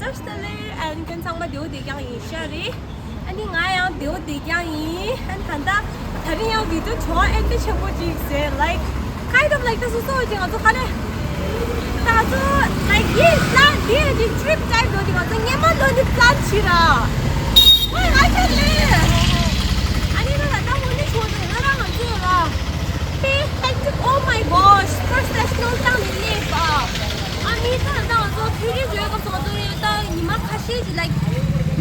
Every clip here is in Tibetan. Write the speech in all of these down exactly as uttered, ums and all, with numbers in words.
ལེ། ཨན་ཁྱོད་ཚང་མ་བདེ་པོ་བདེ་རྐྱང་ཡིན་ཤག་རེད། ཨ་ནི་ང་ཡང་བདེ་པོ་བདེ་རྐྱང་ཡིན། ཨན་ད་ལྟ་ད་རིང་ཡང་བི་ཌི་ཡོ་བྱུང་ཨེ་འདྲ་ཆེན་པོ་ཅིག་ཟེར། like kind of like ད་སོ་སོ་ཅིག་ང་ཚོ་ག་ལེ། ད་ང་ཚོ་like ཡིན་པ་ལན་འདི་ཡི་ཊི་རིབ་ཊའིབ་འགྲོ་དེ་ང་ཚོ་སྔོན་མ་ལོ་ནི་པ་ལན་བྱེད་ར། ཨོ་ང་ཁྱོད་ལེ། ཨ་ནི་ད་ད་ད་འོ་ནི་ཆོག་དེ་ང་རང་ང་ཚོ་ཡོད་ར། Be hectic, oh my gosh, professional ཏང་ནི་ལེ་པ། ཨ་ནི་ད་ད་ང་ཚོ་ཕི་རི་ཇོའི་སྐབས་སུ་ང་ཚོ་ཡོད་ད་ཉི་མ་ཁ་ཤས་ཀྱི་like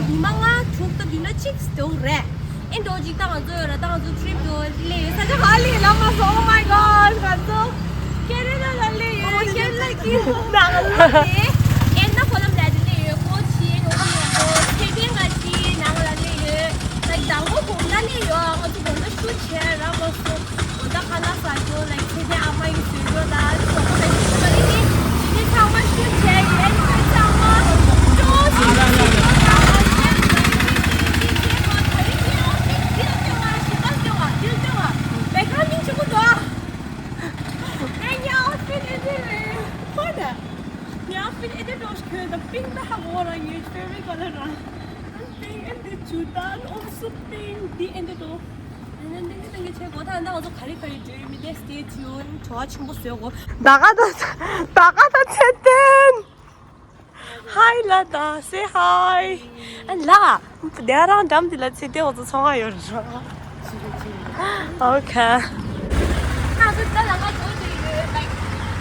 ཉི་མ་ལྔ་དྲུག་ད་བདུན་ན་གཅིག་སྟོང་རེད། ཨེ་འགྲོ་ཅིག་ད་ང་ཚོ་ཡོད་ར། ད་ང་ཚོ་ཊི་རིབ་འགྲོ་ལེ་ཡོད་ས་ཆ་ག་ལེ་ལ་མ་སོང་། oh my gosh ང་ཚོ་ཁེ་རེ་ལ་ལ་ལེ་ཡོད། ཁེ་རེ་ལ་གི་ནང་ལ་ལེ་ཨེ་ན་ཁོ་ལམ་ལ་ལེ་ཡོད། ཀོ་ཆི་ཡོད་ཡོད་ཚེ་བའི་ང་ཅི་ནང་ལ་ལེ་ཡོད། like དང་པོ་དགོང་དག་ལེ་ཡོད། ང་ཚོ་དགོང་དག་ཤུ་བྱས་ར་མ་སོང་། ད་ཁ་ལག་ཟ་རྒྱུ་ལ་ཚེ་འདས་ཨ་མ་ཡི་བཟོས་རྒྱུ་ད་ཚོགས་པ་ལ་ཞིག་པ་ནི་ནི་ཚང་མ་ཤུ་བྱས་ཡིན། ཚང་མ་ཅོ་ཞིག་ད་རིང་ཨའོ་ཕིད་འདི་ལ་སྟོན་བ་ཞིག་ད་སྟོན་བ་འདི་ལ་སྟོན་བ་བེ་ཁ་མིང་ཆུང་གུ་འདུག་ཨ། ཨེ་ངའི་ཨའོ་ཕིད་ཨེ་འདི་རེད་ཁོ་ན། ངའི་ཨའོ་ཕིད་ཨེ་འདི་འདྲ་ཞིག་གོན་ད་པིང་ད་ཧ་གོ་ར། ངའི་ཕེ་ཝ་རིཊ་ཀ་ལར་ར། པིང་ཨེ་འདི་ཇུ་ཏན་ཨོལ་སོ་པིང་འདི་ཨེ་འདི་འགྲོ། ཨ་ནི་འདི་འདི་འདི་ཆེ་གོ་ད་ད་ང་ཚོ་ག་རེ་ག་རེ་འགྲོ་ཡོད་མི་དེ་stay tuned བྲོ་བ་ཆེན་པོ་བཟོས་གོ། ད་ག་ད་ད་ག་ད་ཚེ་བརྟན། Hi ལ་ད་say hi ཨ་ལ། དེ་རང་འགྲམ་དེ་ལ་ཚེ་བརྟན་འོ་ཚོ་ཚོང་ང་ཡོད་རེད། Okay. ང་ཚོ་ད་ལ་ང་ཚོ་དེ་ཡོད་like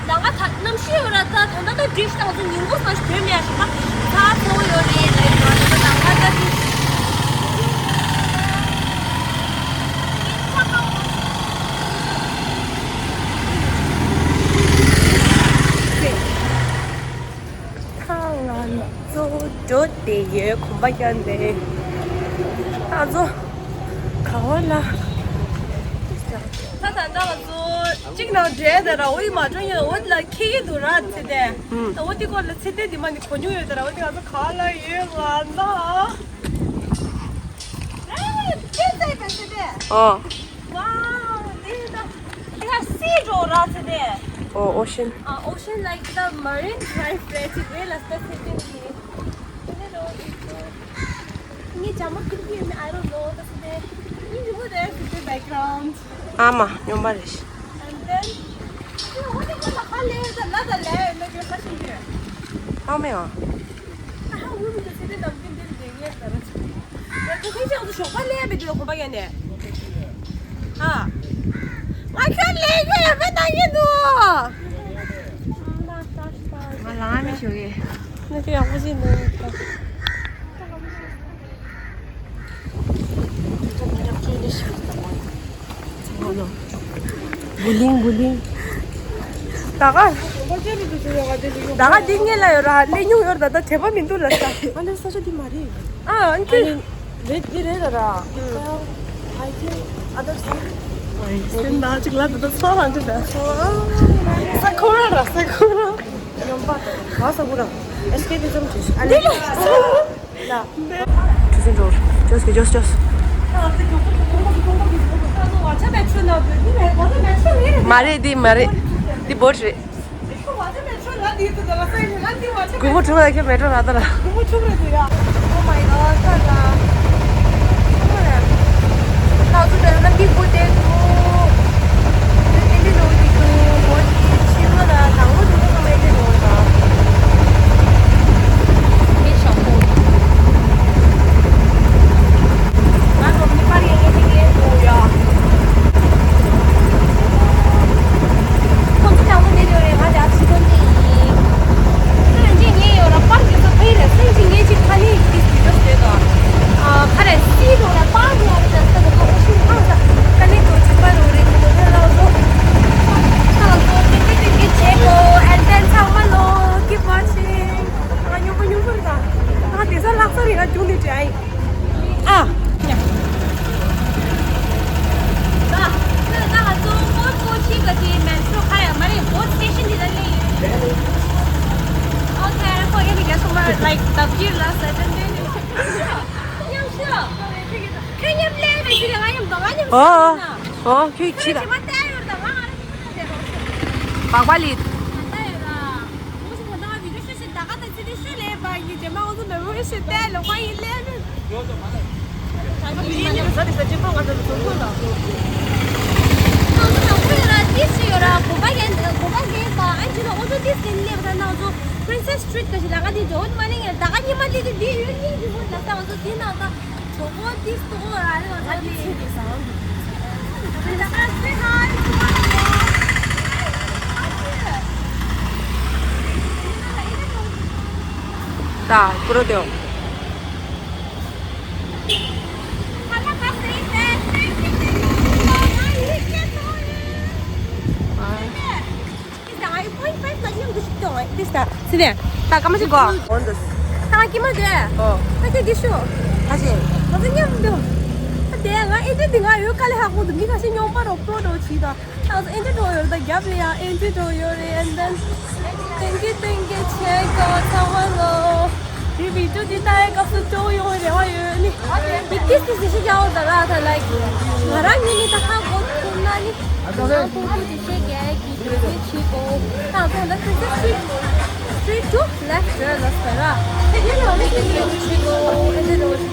ལ་ང་ད་གནམ་གཤིས་ཡོད་ར། ད་ད་ད་ད་བྲིས་ད་ང་ཚོ་ཉིན་གུང་སང་ཞིག་བོད་མི་ཡ་ཞིག་ད་ཚ་ཚ་བོ་ཡོད་རེད། like ང་ཚོ་ད་ལ་ང་ད་དེ་ཁ་ལ་ཚོ་འགྲོ་དེ་ཡོད་གོམ་པ་རྒྱག་ནས་ད་ཚོ་ག་བ་ལ། ད་ད་ད་ང་ཚོ་གཅིག་ནང་འདྲེས་ད་ར་འོ་དེ་མ་འགྲོ་ཡོད། འོ་དེ་ལ་ཁེ་གི་འདུག་ར་ཚེ་དེ། ད་འོ་དེ་སྐོར་ལ་ཚེ་དེ་དེ་མ་ནི་གོ་མྱོང་ཡོད་ད་ར། འོ་དེ་ང་ཚོ་ག་ལ་ཡོད་ང་ན། ཨེ་ཁྱེད་ཚེ་དེ་ཚེ་དེ། ཨོ། Wow, this is the, this is sea འགྲོ་ར་ཚེ་དེ། Oh, ocean. Uh, ocean like the marine drive རེད་ཅིག་རེད་ལ་སྟ་ཚེ་དེ་ནི། ངས་ཇ་མ་ཁུར་གྱི་ཡོད་མེད་I don't know ད་ཚེ་དེ། ངས་ཉིན་མོ་དེ་ཚེ་དེ་background. ཨ་མ་སྨྱོན་པ་རེད། And then ངས་འོ་དེ་ཁ་ལ་ཁ་ལས་ད་ལ་ད་ལས་ཡོད་ན་ཁྱོད་ཁ་ཤས་ཡོད། ཨ་མ་ཡང་། ད་ཧ་འུ་མི་དེ་ཚེ་དེ་ནམ་རྒྱུན་འདིར་བསྡད་ངེས་ད་ར་ཚེ། ཡ་ཁོ་ཁྱེད་ཅག་ཚོ་ཞོགས་པ་ལས་མི་འདུག་ལ་ཁོ་པ་ཡ་ནས། ཨ། ང་ཁྱོད་ལས་ཁྱོད་ཡ་མེད་ན་ཡིན་འདུག་ང་ལང་མི་ཞོག་གི། ང་ཁྱོད་ཡག་པོ་ཞིག་འདུག་བུ་ལིང་བུ་ལིང་། ད་ག་ད་ག་འདི་ངེད་ལ་ཡོད་ར། ལས་ཉུང་ཡོད་ར། ད་ད་དྲན་པ་མི་འདུག་ལ་ས། ང་འདིར་ས་ཆ་འདི་མ་རེད། ཨ་ཨ་ཨ་ནི་ནི་རེད་འདི་རེད་ད་ར། I think other side. སེམས་ནང་ཅིག་ལ་ད་ད་ཚོ་རང་ཅིག་ད། ས་ཁོ་ར་ར་ས་ཁོ་ར། ཡོང་པ་ག་ས་ཁོ་ར། Escapism བྱེད་ཤོག་ཨ་ནི་ལ། ཁྲུ་སུན་འགྲོ། ཅོས་ཀྱི་ཅོས་ཅོས། མ་རེད་འདི་མ་རེད། འདི་བོ་ཊི་རེད། སྒོར་མོ་དྲུག་ལ་ཁྱོད་མེ་ཏྲོ་ར་ད་ལ། Oh my god ད་ལ། ད་ཚོ་དེ་ལ་མི་དགུ་དེ་འདུག་དེ་འདི་འགྲོ་གི་འདུག་ཕྱི་ལོགས་ལ་དང་པོ་དེ་ཚོ་མེད་དེ་འགྲོ་གི་འདུག་མི་ཞོག་པོ། ང་ཚོ་མི་པར་ཡེ་ཡེ་ཡེ་འགྲོ་ཡ། ཁོང་ཚོ་དང་པོ་འདི་འགྲོ་རེད། ང་ལ་ཕྱི་ཐོན་འདི་ཡིན། ཁ་ལན་ཅིག་ངས་ཡོད་ལ་པར་གྱི་སོ་ཕེ་རེད། སེམས་ཅིག་ངས་ཅིག་ཁ་ལི་ཡིག་གི་བི་ཌིའོ་བཟོས་དང་། ཁ་རེད་སི་འགྲོ་ལ་པར་ཡོད་རེད། ད་ས་ད་ཨོ་ཤིན་ཧང་ས་ཀ་ནི་འགྲོ་ཅིག་པར་རོ་རེད། ཁོ་ཚོ་ལ་ལོ་ཁ་ལ་ལོ་ཏིག་ཏིག་ཏིག་ཏིག་བྱེད་གོ and then ཚང་མ་ལོ་keep watching. ང་སྨྱོན་པོ་སྨྱོན་པོ་རེད་ད། ང་དེ་ས་ལྷག་ས་རེད། ང་རྒྱུག་ནས་འདྲ་ཡིན། ཨ། ད་ད་ང་ཚོ་ཧོ་ཀོ་ཆི་ག་ཅི་མེ་ཊྲོ་ཁ་ཡ་མ་རེད། ཧོ་སི་ཊེ་ཤན་འདི་ལ་སླེབས་ཡོད། Okay ཁོ་ཡ་མི་རྒྱ་སོ་མ་like ད་བྱིར་ལ་ས་ཅན་དེ་ནི་མཉམ་ཤོག་ཁྱོད་མཉམ་སླེབས་མེད་ཅི་ལ་ང་མཉམ་དང་ང་མཉམ་ཨོ་ཤོག་ན་ཨོ་ཁྱོད་ཁྱི་ད་ཁྱོད་མ་བལྟས་ཡོད་ད་ང་ང་རེ་ཁྱོད་ད་བལྟས་རོགས་ཤོག་བག་པ་ལི། ད་ལྟ་ཡོད་ད་ངོ་ཤེས་ད་ང་བི་ཌིའོ་ཤོད་ཤེད་ད་ག་ད་ཚེ་དེ་ཤོད་ལས་པ་ཡི་རྗེས་མ་ང་ཚོ། This is that, why you laughing? ཡིན་ནི་རེད་ཟ་དེ་ཟ་ཅིག་ཁོ་ང་ཚོ་ལ་ཚོང་ཁོ་ལ། ང་ཚོ་ནང་ཁུལ་ལ་ཏིས་ཡོད་ར་གོམ་པ་རྒན་གོམ་པ་རྒན་པ་ཨ་ཅི་ལ་ཨོ་ཏོ་ཏིས་དེ་ནས་ད་ནང་ཚོ་Princess Street ག་ཞིག་ལ་ག་དེ་འགྲོ་མ་ནི་ངས་ད་ག་ཉི་མ་དེ་དེ་དེ་ཡོད་ཉིན་གྱི་ཧུར་ལ་ས་ང་ཚོ་དེ་ནང་ད་གྲོགས་པོ་ཏིས་ཏོ་ར་རེ་ང་ཚོ་དེ་ཚེ་དེ་ས་ང་ཚོ་དེ་ཚེ་ད་ཀུ་རོ་དེའོ། ད་ཨེ་འདྲ་འདི་ང་ཡོད་ཀ་ལེ་ཧ་གོ་འདུག་མི་ཁ་ཤས་སྨྱོན་པ་རོ་པྲོ་འགྲོ་བྱེད་དང་། ད་ཨེ་འདྲ་འགྲོ་ཡོད་རེད། ད་རྒྱབ་ལ་ཡང་ཨེ་འདྲ་འགྲོ་ཡོད་རེད། And then thank you, thank you, check out someone ལོ། དེ་བི་ཌིའོ་འདི་ལྟ་ཡའི་སྐབས་སུ་སྤྲོ་ཡོང་རེ་བ་ཡོད་ནི། མི་ཏིས་ཏིས་ཞིག་ཡག་འོ་ད་ར་ད་ལའིག་ང་རང་ཉིད་ནི་ད་ཧ་གོ་ཐུབ་ན་ནི། ང་རང་ཕུང་པོ་དེ་ཤེས་རྒྱ་གི་དེ་ཚོའི་ཆེད་གོ། ད་ད་ད་ད་ད་straight straight to left རེད་ལ་སྤེ་ར། དེ་ཡིན་ལ་ནི་དེ་ཚོའི་ཆེད་གོ་ཨེ་འདྲ་འགྲོ་ཞིག་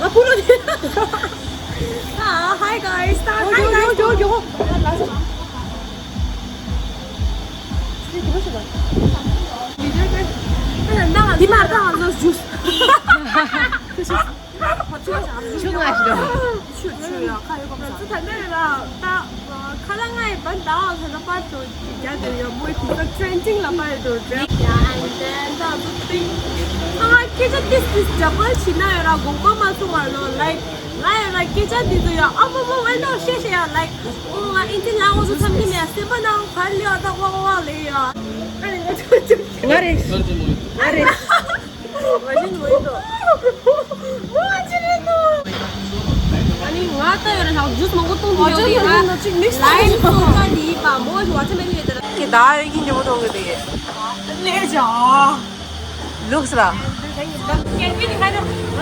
ང་ཕུ་རོ་དེ། ཨ། Hi guys. ད་ཇོ་ཇོ་ཇོ་ཇོ། དེ་མ་ད་ང་ཚོ་ཇུས། ཆུ་ང་ཞིག་རེད། ཆུ་ཆུ་ཡ་ཁ་ཡོད་གམ་ས། ད་ནས་ལ་ད། ཁ་ལ་ང་ཡི་བན་ད་ཨ་ཁ་ལ་པར་དུ་རྒྱ་དེ་ཡ་མོའི་དུས་ཚོད་trending ལ་པར་དུ་རེད། ཡ་and then ད་དུ་པིང་། ཨ་སྐད་ཆ་ཏིས་ཏིས་འདྲ་པར་བྱེད་ན་ཡོད་ར་དགོངས་པ་མ་ཚོམ་པ་ལོ། Like ང་ཡོད་ར་སྐད་ཆ་འདི་ཚོ་ཡ་ཨ་མ་མ་ཨེ་ནོ་ཤེས་ཤེས་ཡ། Like ཨོ་ང་ཨིན་ཇི་ལ་འོ་ཚོ་འཚམས་ཀྱི་མེད་སེམས་པ་ནང་བར་ལེ་ཡ་ད་ཝ་ཝ་ལེ་ཡ། ཨ་ནི་ང་ཚོ་ང་རེད། ང་རེད། ང་ཅི་མོ་ཡིན་ནོ། ཨ་ནི་ང་ལྟ་ཡོད་རེད་ལགས། ཇུས་མང་པོ་བཏུང་ཐུབ་ཡོད་དེ་ཨ། ལའིམ་སོ་ཌ་འདི་ཡིན་པ་མོ་ཞིག་ཝ་ཊར་མེ་ལོན་ཡོད་དེ་ར། ཀྱི་ད་ཡོད་ཀྱི་འདི་མོ་མཐོང་གི་འདུག་ལས་བྱ། ལུགས་ལ། ང་ཚོ་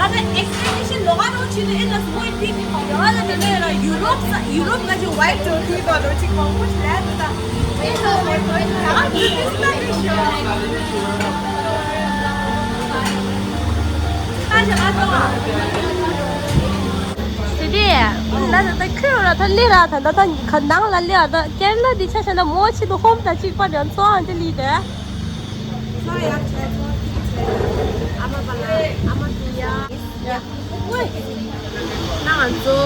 ཨེག་སི་པེ་ཌི་ཤན་ལོག་ཨ་རོ་ཆེ་ནི་ཨེ་ན་སུ་ཡི་ཕི་ཕི་པ་ཡོད་ཨ་ལ་དེ་ནས་ར་ཡུ་རོབ་ས་ཡུ་རོབ་ན་ཅིག་ཝའིབ་འགྲོ་དུས་པ་རོ་ཅིག་མང་པོ་ཞིག་ལས་འདུག་ད། ཨེ་ན་ཝའིབ་འགྲོ་ཨེ་ན་ད་ཨ་ནི་ཏིས་ལ་ནི་ཤོ། དེ་དེ་ལ་ད་ཁྱོད་ར་ད་ལེ་ར་ད་ད་ད་ཁ་ནང་ལ་ལེ་ར་ད་ཀེར་ལ་དེ་ཆ་ཤ་ན་མོ་ཆེ་དུ་ཧོམ་ད་ཅིག་པ་ར་ཚོ་ཨ་འདི་ལི་དེ། ཚོ་ཡ་ཆེ་ཚོ་ཐིག་ཆེ། ཨ་མ་པ་ལ་ཨ་མ་དུ་ཡ། ཡ། ཝེ། ང་ཚོ་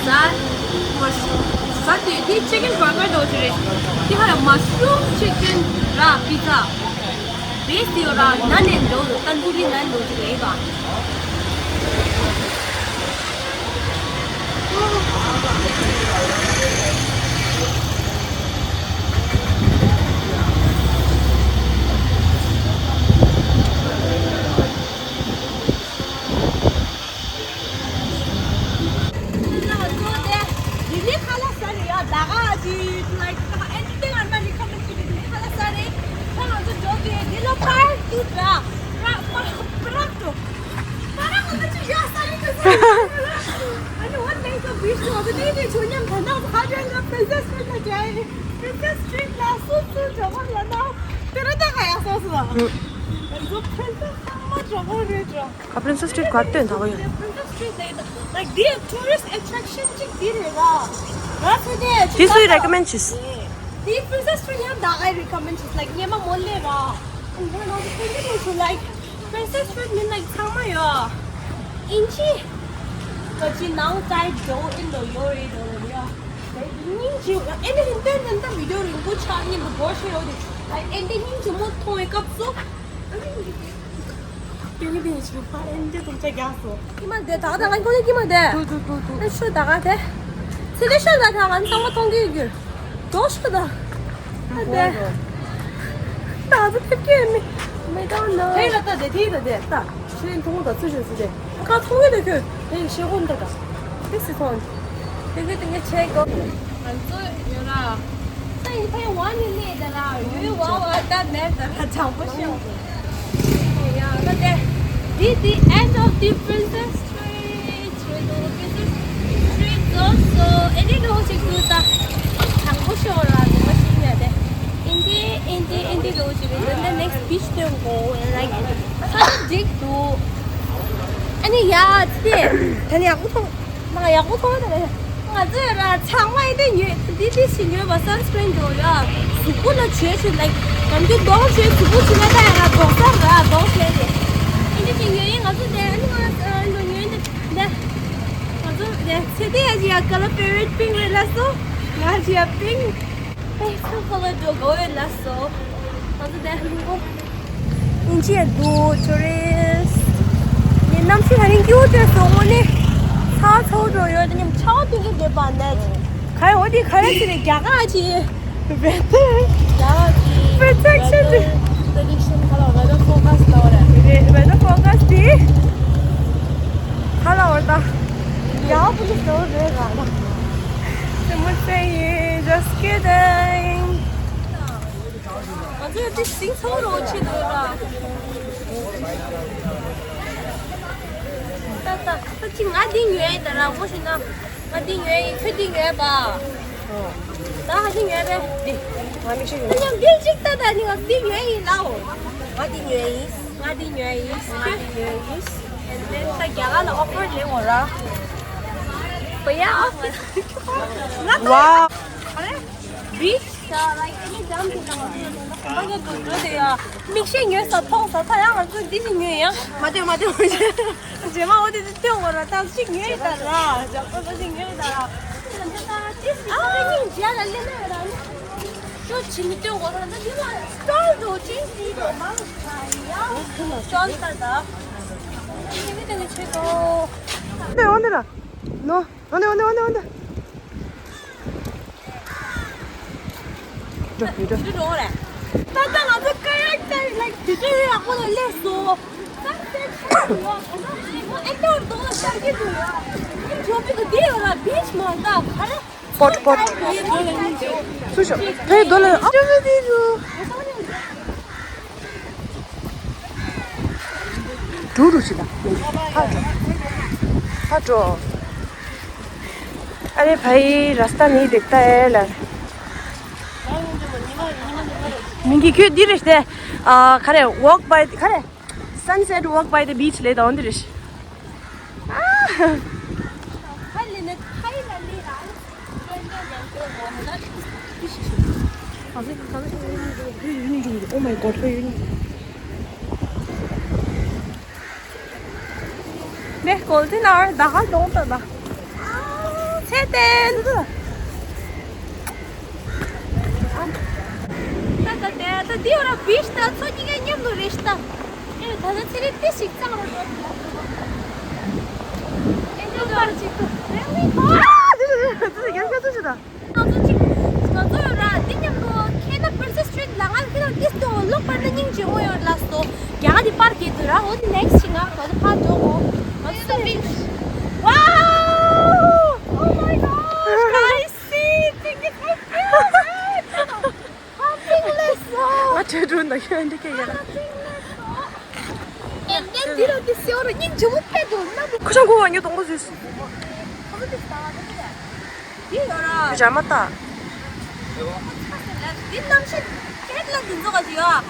ཟ་མ་ཤུ་ཟ་དེ་དེ་ཅི་ཀན་བར་གར་འདྲ་བོ་ཅིག་རེད། དེ་ཧ་ཡ་མ་ཤུ་རུམ་ཅི་ཀན་ར་པི་ཛ། བེས་དེ་ཡོད་ར་ན་ནན་འདྲ་བོ་ད་འདི་ནན་འདྲ་བོ་ཅིག་རེད་ག། Princess Street ལ་སུ་སུ་འགྲོ་གམ་ལ་ན་དེ་ར་ད་ག་ཡ་སོ་སོ། ང་ཚོ་Princess ཚང་མ་འགྲོ་གི་རེད་འགྲོ། ཁ་Princess Street ག་སྟོན་ཐག་ཡོད། Princess Street like the like the tourist attraction ཅིག་དེ་རེད་ར། ང་ཚོ་དེ་དེ་སུས་recommend བྱས། དེ་Princess Street ཡང་ད་ག་recommend བྱས་like ཉེ་མ་མོ་ལེ་ར། ང་ཚོ་Princess Street like Princess Street མིན་like ཚང་མ་ཡོད། ཨིན་ཅི། ཁ་ཅིག་ནང་ཏའི་འགྲོ་ཨིན་ནོ་ཡོད་རེད་འགྲོ་ཡ། སྙིང་རྗེ་བོ། ཨེ་འདི་ཧིན་ཏན་ནན་ད་video རིང་པོ་ཆགས་ཉིན་པ་འགོར་ཤེས་ཡོད་དེ། ཨེ་འདི་སྙིང་རྗེ་མོ་མཐོང་བའི་སྐབས་སུ། ཨེ་འདི་ཆུ་ཕ་ཨེ་འདི་དུང་ཆ་རྒྱག་སོ། ཀྱི་མ་དེ་ད་ད་ང་ཁོ་ལ་ཀྱི་མ་དེ། ཏུ་ཏུ་ཏུ་ཏུ། ཨེ་ཤོ་ད་ག་དེ། ཚེ་དེ་ཤོ་ད་ད་ང་ཚང་མ་མཐོང་གི་ཡོད་རྒྱུ། དོ་ཤོ་ད། ཨ་དེ། ད་ཚོ་ཐེབས་ཀྱི་མི་མི་ད་ནོ། ཧེ་ལ་ད་དེ་དེ་ད་དེ་ད། ཤེས་མཐོང་ད་ཚུ་ཤོ་ཚུ་དེ། ཁ་མཐོང་གི་འདུག་ཁྱོད། དེ་ཤེས་ཧོན་ད་ད། This is one. དེ་གི་དེ་གི་ཆེ་གོ། ང་ཚོ་ཡོད་ར། ད་ཡིན་ཕའི་ཝན་ནི་ལེ་ད་ར་ཡོད་ཝ་ཝ་ད་མེད་ད་ར་དྲང་པོ་ཤོད། ཡ་ད་དེ། This the end of the Princess Street. Princess Street also. ཨེ་ནི་ནོ་ཅིག་ཏུ་ད། དྲང་པོ་ཤོད་ར་ནི་མ་ཤེས་ཉ་དེ། ཨིན་ ཨིན་ཇི་ཨིན་ཇི་ལོ་ཞིག་རེད། འདི་ནེག་སི་བྷི་ཆི་སྟོན་དགོས། ལའིག་ས་འགྲིག་འདུག་ཨ་ནི་ཡ་ཚེ་ད་ནི་ཡག་པོ་མཐོང་། ང་ཡག་པོ་མཐོང་ད་ལ། ང་ཚོས་ར་ཚང་མ་ཨེ་དེ་ཉོས། འདི་འདི་ཞིག་ཉོས་པ། སན་སི་ཀྲིན་འགྲོ་ཡ། གཟུགས་པོ་ལ་བྱོས་ཤིག་ལའིག་ནམ་རྒྱུན་གདོང་བྱོས། གཟུགས་པོ་བྱོས་ན་ད་ཡ་ར་གདོང་གསར་ར་གདོང་བྱས་ཏེ། ཨིན་ཇི་ཅིག་ཉོས་ཡིན། ང་ཚོ་དེ་ཨ་ནི་ང་ལོ་ཉོས་ནི་དེ། ང་ཚོ་དེ་ཚེ་དེ་ཡ་ཅི་ཡ་ཀ་ལར་ཕེ་ཝ་རིཊ་པིང་རེད་ལ་སོ། ང་ཅི་ཡ་པིང་། Hey, school color do go in last so. How's the day? ཨིན་ཇི་ཡ་འདུག་ཊུ་རི་སི་ཊི། ངའི་གནམ་གཤིས་ཧ་རིང་ཀིའུ་ཊི་སོང་ངོ་ནི། ཚ་ཚ་འགྲོ་ཡོད་དེ་ཉམ་ཆའོ་ཏིང་གི་བསྡད་པ་ནས། ག་རེ་འོ་དེ་ག་རེ་ཟེར་རེད། རྒྱ་གར་གྱི་བེ་ཏེ། རྒྱ་གར་གྱི་protection weather prediction ཁ་ལ་weather forecast ལ་བ་རེད། རེད། weather forecast དེ་ག་ལ་བ་ད། རྒྱ་གར་པོ་ལི་སི་ལ་རེད་ར་ལ། སེམས་མ་ཚད་ཡིན། Just kidding. ང་ཚོས་འདི་སིང་ཚོགས་རོགས་བྱེད་འདོད་ར། ད་ད་ད་ཅི་ང་འདི་ཉོས་ཡིན་ད་ར། ངོ་ཤེས་ན་ང་འདི་ཉོས་ཡིན། ཁྱོད་འདི་ཉོས་པ། ད་ཧ་ཅི་ཉོས་པས་འདི། ང་མི་ཤེས་ཡོད། ཡང་འདི་གཅིག་ད་ད་ནི་ང་འདི་ཉོས་ཡིན་ལའོ། ང་འདི་ཉོས་ཡིན། ང་འདི་ཉོས་ཡིན། ང་འདི་ཉོས་ཡིན། And then ད་རྒྱ་གར་ལ་ཨོ་ཕར་ལེན་འོ་ར། བ་ཡ་ཨོ་ཕར། ང་ད་ཡ། ཨ་རེ། བི་ཆི་ལ་ལའིག་ཨེ་ནི་ཇམ་གྱི་ནང་ང་ཚོ་ནང་ཁ་པ་ཉོ་འདུག་འགྲོ་དེ་ཡ། མིག་ཤེལ་ཉོས་ས་མཐོང་ས་ད་ཡང་ང་ཚོ་འདི་ཞིག་ཉོས་ཡ། མ་སྟོན་མ་སྟོན་མ་སྟོན། རྗེས་མ་འོ་དེ་དེ་སྟོན་འོ་ར། ད་ཅིག་ཉོས་ད་ར། ཇག་པ་ད་ཅིག་ཉོས་ད་ར། ཨ་ནི་རྗེས་ལ་ལེན་ན་ཡོད་ར། ཅོ་ཅི་ནི་སྟོན་འོ་ར། ད་འདི་ལ་སྟོན་འགྲོ་ཅིག་ཟིག་འགྲོ་མང་ཡ། སྟོན་ད་ད། ཨ་ནི་དེ་ནི་ཆེ་གོ། འོ་དེ་ར། ནོ། འོ་དེ་འོ་དེ་འོ་དེ་འོ་དེ། འགྲོ་ཡོད་འགྲོ། འགྲོ་རེད། ད་ལྟ་ང་ཚོ་ཀ་ཡག་ཀྱང་ལའིག་དུས་ཚོད་ཡག་པོ་ལ་སླེབས་སོང་། སན་སེཊ་ཤོ་ཡོད། ཨེ་ཏོར་རྡོ་ལ་ཤར་གྱི་འདུག་ཡ། ཡིན་ཇོ་པི་གི་འདི་ཡོད་ལ་བིཆ་མ་འདྲ་ག་རེ། པོཊ་པོཊ། སུ་ཤོག་ཕའི་རྡོ་ལ་ཨ་ཅོ་ཅོ་དེ་རུ། འགྲོ་རུ་ཞིག་ལ། ཧ་འགྲོ། ཧ་འགྲོ། अरे भाई, रास्ता नहीं दिखता है यार। མིང་གི་ཁྱོད་འདི་རེད་དེ། ཨ། ག་རེ། walk by ག་རེ། Sunset walk by the beach ལས་དང་འདི་རེད། ཨ། Oh my god, ཁོ་ཡོད་ནི། ནས་ཀོལ་ཏི་ནར་ད་ཧ་གདོང་ད་ད། ཚེ་བརྟན། ད་ད་ད་ད་འདི་ཡོད་ར་བིཆ་ད་ཚོ་གཉིས་ཀ་མཉམ་དུ་རེད་ཤི་ད། ཨེ་ད་ད་ཚེ་རིང་ཏི་ཞིག་གཙང་རོ་འགྲོ། ཨེ་འགྲོ་འགྲོ་ཅིག་ཏུ། རེ་ལི་ཧོ། ཨ་ཏི་ཏི་ཏི་ཏི་ཏི་ཏི་ཏི། ང་ཚོ་གཅིག་ང་ཚོ་ཡོད་ར་འདི་མཉམ་དུ་ཁེ་ན་པི་རིན་སེ་སི་ཊི་རི་ཊི་ལ་ང་ཁེ་ན་ཏིས་ཏོ་ལོག་པར་ན་སྙིང་རྗེ་མོ་ཡོད་ལ་སོ། རྒྱ་གར་འདི་པར་གྱི་འདུག་ར། འོ་འདི་ནེག་སི་ཊི་ང་ང་ཚོ་ཕར་འགྲོ་གོ། ང་ཚོ་སི་བིཆ། Wow! Oh my gosh, guys, see, think it's so cute. How big is so? ང་ཁྲེལ་འགྲོ་འདུག་ཁྱོད་འདི་སྐད་ཡོད་ར། And then འདི་རུ་འདི་སེ་འོ་རུ་སྙིང་རྗེ་མོ་ཕེབས་འདུག་ན། ཁོ་ཆང་ཁོ་བ་ཉོ་གཏོང་གོ་ཟེར། ཁོ་ཚོ་འདི་ཟ་བ་འདི་རེད། འདི་ཡོད་ར། ར་མ་ཏ། འདི་གནམ་གཤིས་ཁྱེད་ལ་འདི་ཚོ་ག་ཅི་ཡོད།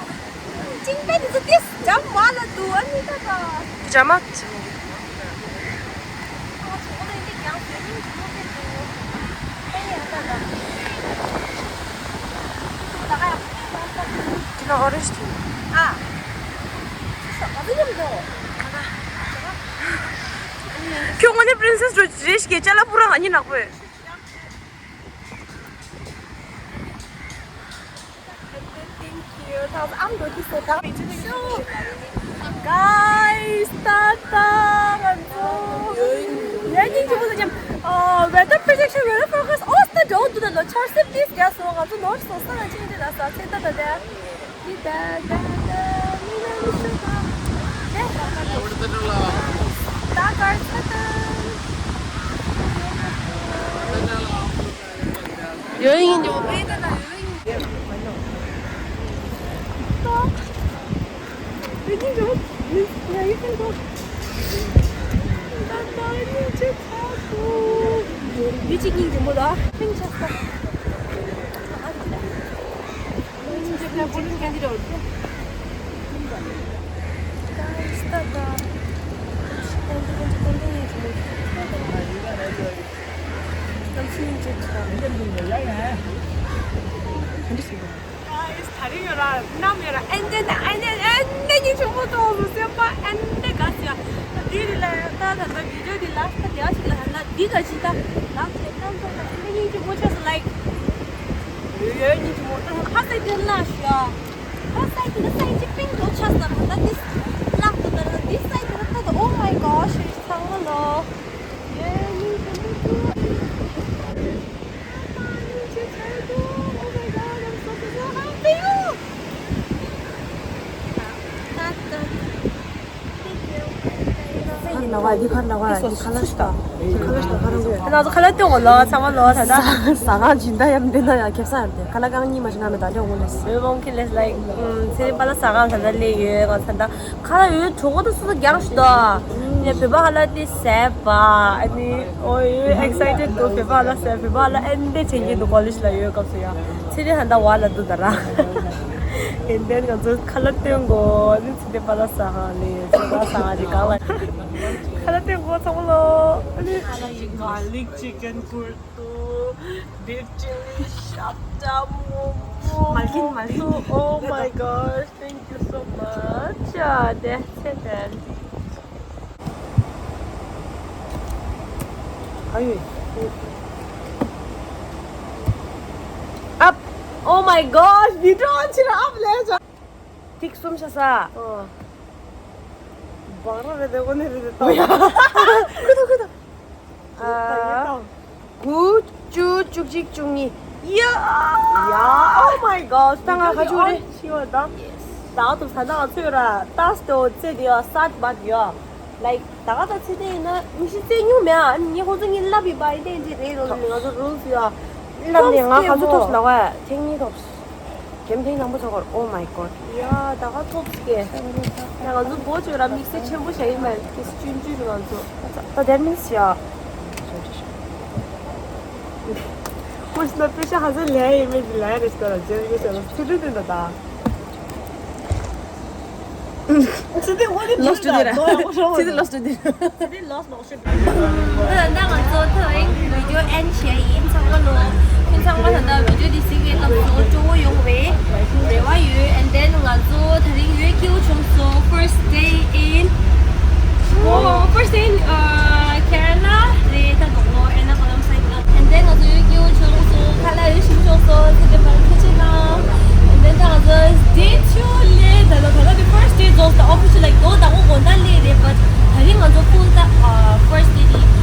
ཅིང་པེ་འདི་ཚོ་འདི་འཇམ་མ་ལ་འདུག་ཨ་ནི་ད་ད། ར་མ། འདི་ན་ཨོ་རེན་ཇི་དེ། ཨ། ཁྱོད་ངོ་ནས་པི་རིན་སེ་སི་རེད་ཤི་གེ་ཅ་ལག་པུ་ར་ང་གཉིས་ནག་པོས། Thank you. ད་ཨམ་འགྲོ་གི་སོ་ད། Guys, ད་ད་ང་ཚོ་ཡ་ཉིན་གཅིག་པོ་ལ་ཉམ། ཨ། weather prediction, weather forecast ཨོ་སྟ་འགྲོ་འདུག་ད་ལོ་ཆར་སིབ་ཏིས་རྒྱ་སོ། ང་ཚོ་ནོར་སོ་ས་ང་ཆིན་ཏི་ལ་ས་ཚེ་ད་ད་ད། ད་ད་ད་མི་ན་མི་ཤོ་ད། ད་གར་ཚ་ད། ཡོད་ཡིན་འགྲོ། ཡོད་ཡིན་འགྲོ། ཡོད་ཡིན་འགྲོ། ད་ད་ཡིན་ཅི་ཚ་གོ། ཡོད་ཅི་ཡིན་འགྲོ་མོ་ད། ཕིང་ཆ་ས། ཨ་ཙི་ད། Guys, ད་ད། Guys, ད་རིང་ཡོད་ར་ནམ་ཡོད་ར་ཨེན་ཏེ་ན་ཨེན་ཏེ་ཨེན་ཏེ་ཉིན་ཆུང་མོ་ཏོ་ལུ་སེམས་པ་ཨེན་ཏེ་དགའ་སི་ཡ། འདི་རི་ལ་ད་ད་ད་བི་ཌིའོ་འདི་ལ་ད་དེ་ཨ་ཅིག་ལ་ཧ་ན་འདི་ག་ཅིག་ད་ལག་ཆེ་ཏམ་ཏོ་ད་ཨེན་ཏེ་ཉིན་ཆུང་མོ་ཆ་སི་ལའིཀ་ཡོད་ཉིན་ཆུང་མོ་ཏོ་ཧ་སེ་དེ་ལ་ཤ། ཧ་སེ་དེ་ལ་སེ་ཅི་པིང་ཏོ་ཆ་སི་ད་ད་this ལག་ཏོ་ད་ད་this side དེ་ལ་ད་ད། Oh my gosh, ཚང་མ་ལོ། ཁ་ལག་འདི་ཁ་ལག་འདི་ཁ་ལག་ཤི་ད། ཁ་ལག་ཤི་ད་ཁ་ལག་འདི། ང་ཚོ་ཁ་ལག་སྟོན་གོ་ལོ་ཚང་མ་ལོ་ད་ད། ཟ་ཁང་སྦྱིན་བདག་ཡམ་འདི་ན་ཡ་ཁེབ་ས་ཡར་ཏེ་ཁ་ལག་རྐང་གཉིས་མ་ཞིག་ང་མེད་ད་ལེ་འོ་ལེ། We won't kill us like ཚེ་རིང་པ་ལ་ཟ་ཁང་ད་ད་ལེ་ཡོད་ང་ད་ད། ཁ་ལག་ཡོད་གྲོགས་པོ་དུ་སུ་སུ་རྒྱང་ཞུ་དོ། ནས་བོད་པ་ཧ་ལ་དེ་ཟས་པ། ཨ་ནི་ཨོ་ཡོད་excited དུ་བོད་པ་ཧ་ལ་ཟས་བོད་པ་ཧ་ལ་ཨེན་དེ་དྲན་གྱི་འདུག་ཀོ་ལེ་ཇི་ལ་ཡོད་སྐབས་སུ་ཡང་ཚེ་རིང་ཧ་ད་བ་ལ་འདུག་ད་ར། ཨེན་དེ་ང་ཚོ་ཁ་ལག་སྟོན་གོ་ཨ་ནི་ཚེ་རིང་པ་ལ་ཟ་ཧ་ལེ་ཚེ་རིང་པ་ལ་ཟ་ཧ་རི་གང་ལ་ཁ་ལག་སྟོན་གོ་ཚང་མ་ལོ། ཨ་ནི་garlic chicken ཁུར་དུ་beef chili ཤབ་ཏ་མོ་མོ་མ་ལྷིན་མ་ལྷིན། Oh my gosh, thank you so much. ཨ་དེ་ཚེ་དེ། ཨ་ཡོད། ཨབ། Oh my gosh, འདི་འདྲ་ཅིག་ཨབ་ལས་ཅ། ཐིག་གསུམ་ཤ་ས། ཨོ། བང་ར་རེ་རེ་གོ་ནེ་རེ་རེ་ཏོ། ཁུ་ཏོ་ཁུ་ཏོ། ཨ། དགུ། བཅུ། བཅུ་གཅིག། བཅུ་གཉིས། ཡ། ཡ། Oh my gosh. ད་ང་ཁ་ཆུ་རེ། ཤི་བ་ད། ད་དུ་ས་ད་ང་ཚོས་ར་ཏཱས་ཏོ་ཚེ་དེ་ཡ་སཱད་བད་ཡ། Like ད་ག་ད་ཚེ་དེ་ཡིན་ན་མི་ཤི་ཚེ་ཉུང་མེད་ཨ་ནི་ཁོང་ཚོ་ངའི་ལབ་ཡི་པ་ཡིན་ཏེ་འདི་རེད་རོ་ལ་ང་ཚོ་རུལ་སི་ཡ། ལབ་ནས་ང་ཁ་ཆུ་ཐོབ་སི་ལ་བ་ཐེངས་གཉིས་ཐོབ་སི། གེམ་ཐེངས་དང་པོ་ཚོ་གོར། Oh my god. ཡ་ད་ག་ཐོབ་སི་ཀེ། ཡ་ང་ཚོ་བོ་ཆོས་ར་དམིགས་བསལ་ཆེན་པོ་བྱ་ཡི་མེད་ཀེ་སི་ཅུན་ཅུན་ང་ཚོ། ད་དེར་མིན་སི་ཡ། ཁོ་ཤི་ན་པེ་ཤ་ཧ་ཟེ་ལེ་ཡི་མེད་ལེ་རེ་སྟོ་ར་ཇེ་ཡོ་ཤ་ལ་ཚུ་ལུ་དེ་ད་ད། ཚི་དེ་ཝ་ལི་ལོས་ཏུ་དེ་ར། ཚི་དེ་ལོས་ཏུ་དེ། ཚི་དེ་ལོས་མོ་ཤི། ད་ང་ཚོ་ཐོ་ཨིན་བི་ཌིའོ་ཨེན་ཌི་བྱས་ཡིན། ཚང་མ་ལོ། ཁྱོད་ཚང་མ་ད་ལྟ་བི་ཌིའོ་འདི་གཟིགས་པའི་སྐབས་སུ་སྤྲོ་བོ་ཡོང་བའི་རེ་བ་ཡོད། And then ང་ཚོ་ད་རིང་ཡོད་སྐྱིད་པོ་བྱུང་སོང་། First day in Oh, first in uh, Kerala རེད་ད་ནོ་ཨེ་ན་ཀོ་ལམ་སའིཌ་ལ། And then ང་ཚོ་ཡོད་སྐྱིད་པོ་བྱུང་སོང་། ཁ་ལག་ཡོད་ཞིམ་བྱུང་སོང་། ཚེ་དེ་བར་ཐུགས་རྗེ་གནང་། And then ད་ང་ཚོ་day two ལས་ད་ལོ་ད་ལོ་the first day རྫོགས་ད་official like ད་ལྟ་འོ་དགོང་དག་ལས་རེད། But ད་རིང་ང་ཚོ་full ད་uh, first day དེ།